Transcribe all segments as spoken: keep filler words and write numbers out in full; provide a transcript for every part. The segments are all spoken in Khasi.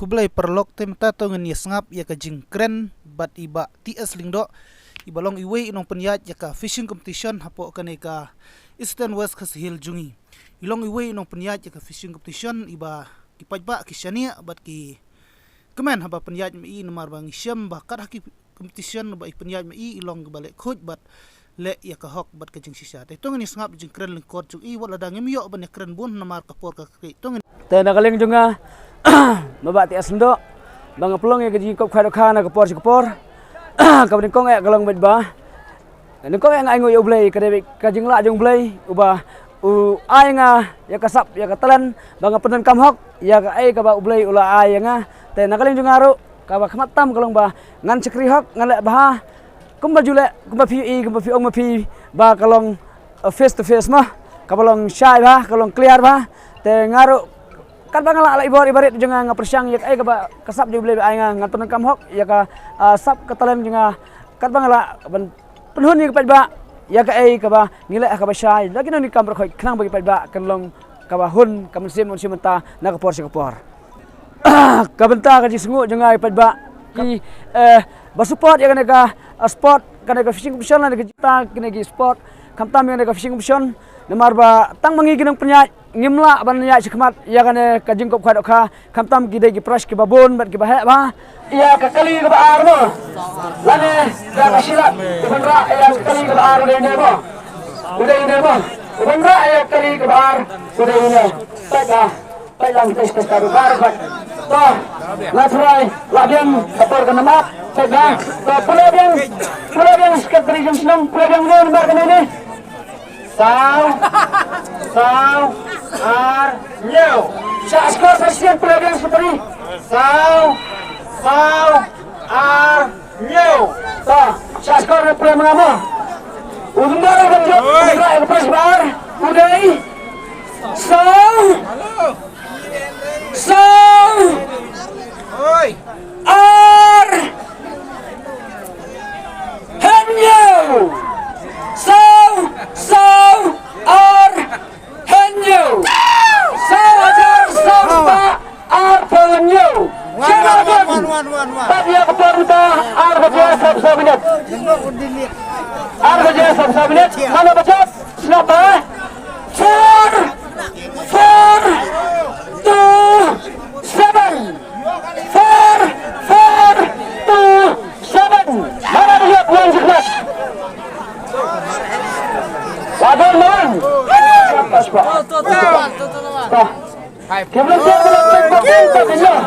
Khublei paralok, te mynta to ngin ïa sngap ïa ka jingkren bad i Bah T S Lyngdoh, iba long iwei i nongpynïaid ïa ka fishing competition hapoh kane ka Eastern West Khasi Hills jong ngi. I long iwei i nongpynïaid ïa ka fishing competition iba ki paidbah ki shaniah bad ki kmen haba pynïaid ma i, namar ba ngi shem ba kat ha ki competition ba i pynïaid ma i, i long kaba leh khuid bad leh ïa ka hok bad ka jingshisha. Te to ngin ïa sngap jingkren lyngkot jong i, wat lada ngim ïoh ban ïa kren bun namar ka por ka kyrkieh. To ngin. Te na ka liang jong nga, ma Bah T S Lyngdoh, ba nga pynlong ïa ka jingkop khwai dohkha na ka por sha ka por. Kaba nyngkong eh ka long bad ba nyngkong eh nga ainguh ïa U Blei, ka dei ka jinglah jong U Blei uba u ai nga ïa ka sap, ïa ka talent ba nga pyndonkam hok ïa kaei kaba U Blei u la ai ïa nga. Te na ka liang jong nga ruh, kaba khmat tam ka long ba ngan shakri hok, ngan leh bha kumba ju leh, kumba phi ïohi, kumba phi ong ma phi, ba ka long, uh, face to face mo, kaba long shai bha, ka long clear bha. Te nga ruh, katba nga lah leh i bor i barit jong nga, nga pyrshang ïa kaei kaba ka sap jong U Blei ba ai nga, ngan pyndonkam hok ïa ka, uh, sap ka talent jong nga, katba nga lah ban pynhun ïa ki paidbah ïa kaei kaba ngi leh ha kaba shai da ki nongdonkam bakhraw, khnang ba ki paidbah kan long kaba hun ka mynsiem, mynsiem mynta na ka por sha ka por. Ka bynta ka jingsngew jong nga ïa ki paidbah, ki, eh, ba support ïa kane ka, eh, sport, kane ka fishing competition, kane ka jingta kine ki sport, khamtam ïa kane ka fishing competition, namar ba tang ma ngi ki nongpynïaid ngim lah ban ïaid shakhmat ïa kane ka jingkop khwai dohkha, khamtam ki dei ki prize kiba bun bad kiba heh bha. Ïa ka kali kaba ar mo, lane ïa ka shilak, u ban rah ïa ka kali kaba ar u dei ne mo, u dei ne mo, u ban rah ïa ka kali kaba ar u dei ne. Peit ba, peit lang, test, test, test, bar, bar. To, la try, la biang, ka por ka namap, peit ba. To, pule biang, pule biang, secretary jong shnong, pule biang ne namar kane ne. Saw, saw, ar, hynñiew. Shah score sa sien, pule biang secretary. Saw, saw, ar, hynñiew. To, shah score na pule manga mo. U dum dara ka jop, u dum dara ka prize ba ar, u dei. Saw, saw, ar, hynñiew. Saw, saw, ar, hynñiew. Saw hajar saw spah arphew hynñiew. Wan, wan, wan, wan, wan, wan. Bad ïa ka por mynta ar baje sawphew saw minit. Ar baje sawphew saw minit. Mano baje? Sngap ba. Four, four, two, seven. Four, four, two, seven. Mano baje wan jikmat. Wadon man. Pas, pas. Pas. Ki volunteer ba la pynbok ïa ka pynïaid.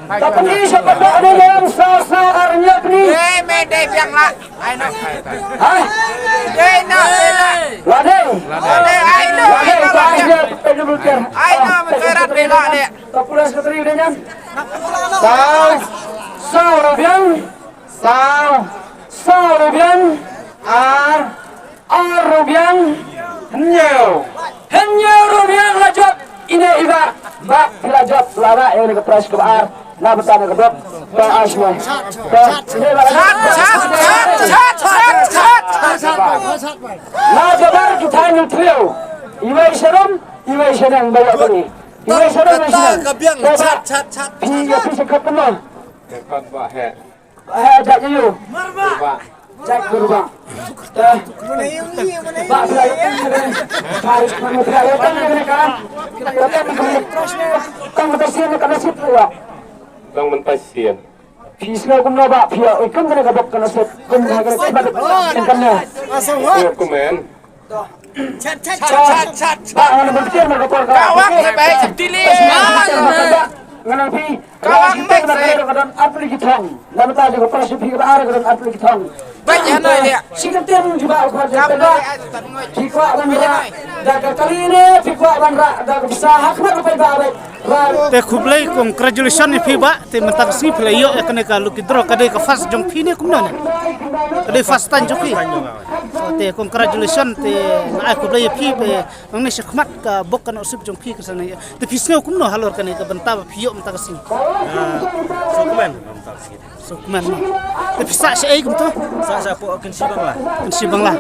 Ka pynïaid sha ka pynbok ne ïa sa sa ar ïa pynïaid. Eh, me dei biang la. Ai no. Ha? Dei no, dei no. La dei. La dei, ai no. La dei, ai no. Ai no, me terat dei la dei. Ka pula secretary dei nyan. Saw. Saw ruh biang. Saw. Saw ruh biang. Ar. Ar ruh biang. Hynñiew. Hynñiew ruh biang la jop. Ine i bah. Bah, phi la jop, la rah ïa kane ka prize kaba ar. Na bynta kane ka bok. Ba ar shane. Ba, ine bah la jop. Chat, chat, chat, chat, chat, chat. Na jabar ki thaiñ u trio. Iwei sharum, iwei shaneng ba ïoh kane. Iwei sharum, iwei shaneng. Ka biang. Ba, ba. Chat, chat, chat. Phi ïa phi sa khap kumno. Ka khap ba he. Eh, jait ïa u. Ba. Jait ïa u ba. Eh. Ba, ba, ba. Ba, ba, ba, ba. Tang ba tarsien ka nasib ïa. Tang ba tarsien. Phi sngew kumno ba, phi ïa, oi, kum kane ka bok ka nasib. Kum kane ka nasib. Kum kane. Kum kane. Chat, chat, chat, chat, chat. Ba, ngan ban tiar na ka por ka. Ka wak ne bai chap tili. Ngan phi. Ka wak ne bai ka don arphew ki thong. Na bynta jong ka por sha phi ka ba ar ka don arphew ki thong. Bai ya no ya. Shi ka tiar jong ba ka ba. Phi kwah ban rah da ka kali ne, phi kwah ban rah da ka pisa, ha khmat ruh phi ba bai. Te khublei, congratulation ïa phi bah, te mynta ka sngi phi la ïoh ïa kane ka lucky draw, ka dei ka first jong phi ne kumno ne? Ka dei first time jong phi. Te congratulation, te nga ai khublei ïa phi, te nangne shakhmat ka bok ka nusip jong phi ka sa ne. Te phi sngew kumno halor kane ka bynta ba phi ïoh mynta ka sngi? Ah, sngewkmen mynta ka sngi. Sngewkmen. Te phi sah shaei kumto? Sah shapoh Kynshi Bangla. Kynshi Bangla.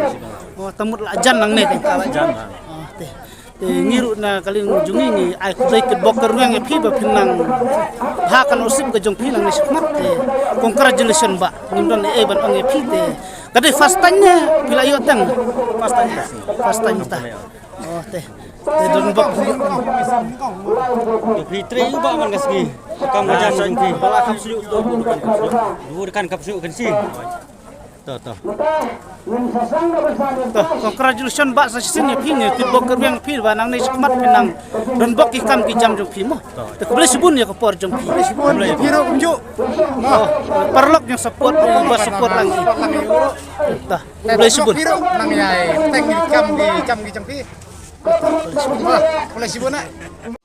Oh, te mut la jan nangne te. Jan. Oh, te. Te ngi ruh na ka liang jong ngi ngi ai khublei kitbok kyrweng ïa phi ba phin nang bha ka nusip ka jong phi nangne shakhmat te. Congratulations bah, ngim don ei ei ban ong ïa phi te. Ka dei first time ne phi la ïoh tang? First time. First time ta. Oh te. Te don bok. Te phi trei ïa u bah man ka sngi. Kam ka jam jong phi. Ba la kap shuh to, du kan kap shuh. Du kan kap shuh kan si. To to. To, congratulations bah sa shisien ïa phi, ngi kitbok kyrweng phi ba nangne shakhmat phin nang don bok ki kam ki jam jong phi mo. Te khublei shibun ïa ka por jong phi. Khublei shibun ïa phi ruh kumjuh. Oh, paralok jong support, eh, ba support lang. To, khublei shibun. Phi ruh nang ïai teng ki kam ki jam ki jong phi. Khublei shibun. Wah, khublei shibun ah.